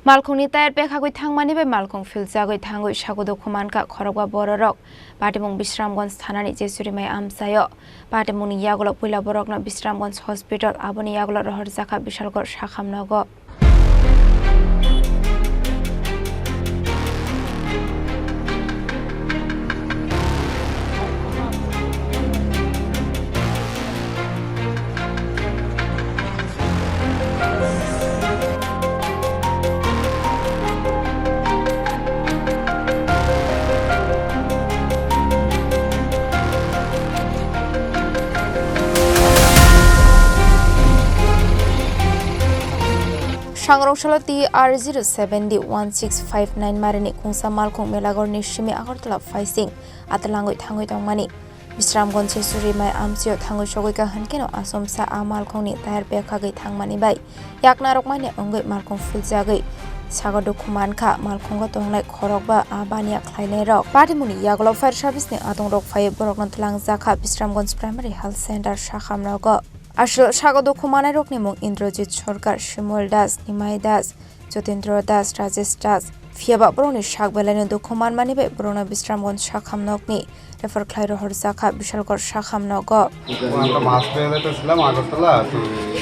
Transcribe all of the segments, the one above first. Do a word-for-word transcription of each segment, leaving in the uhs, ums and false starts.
Malkhungni tayar pekhagwi thangmani bai malkhung philjagwi thangwi sago dukhu mankha khorokba bororok. Patimung Bisramganj thanani Jesurimai amchaio. Patimungni yagulo puila borokno Bisramganj hospital, aboni yagulo rohorjakha Bishalgarh sakham nogo. Sangrong salo T R zero seven D one six five nine marini kungsa malkhung Melagarhni simi Agartala phaising atalangwi thangwi tongmani. Bisramganj Jesurimai amchaio thangwi sogwi kaham kheno achomsa a malkhungni tayar pekhagwi thangmani bai yaknarokmani wngwi malkhung philjagwi sago dukhu mankha. Malkhungo tongnai khorokba a baniya khlainairok. Patimungni yagulo fire service ni adongrok phaiwi borokno twlangjakha Bisramganj Primary Health Center sakham nogo. Aswk sago dukhu manairokni mung Indrajit Sarkar, Shimol Das, Nimai Das, Jotendra Das, Rajesh Das. Phiyaba borokni sak belaino dukhu manmani bai borokno Bisramganj sakham nokni refer khlai rohorjakha Bishalgarh sakham nogo. Ang to mas bele to silam Agartala, to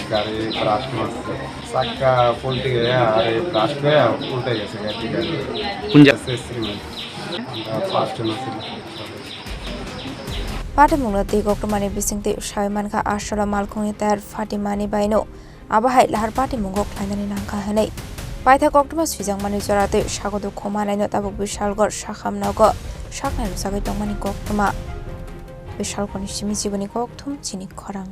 gari crash mas. Sakka pulti gaya, are crash gaya, ulte gaya, gari. Kunja? Sesri mas. Ang to first mas. Patimungno twi koktwmani bisingtwi sawi mankha, aswla malkhungni tayar phatimani baino abo hai lahar patimungo khlainani nangkha hwnwi. Paithak koktwma swijakmani joratwi sago dukhu manaino tabuk Bishalgarh sakham nogo saknai rwchagwi tongmani koktwma. Bishalgarhni simi chiboni kokthum chini khorang.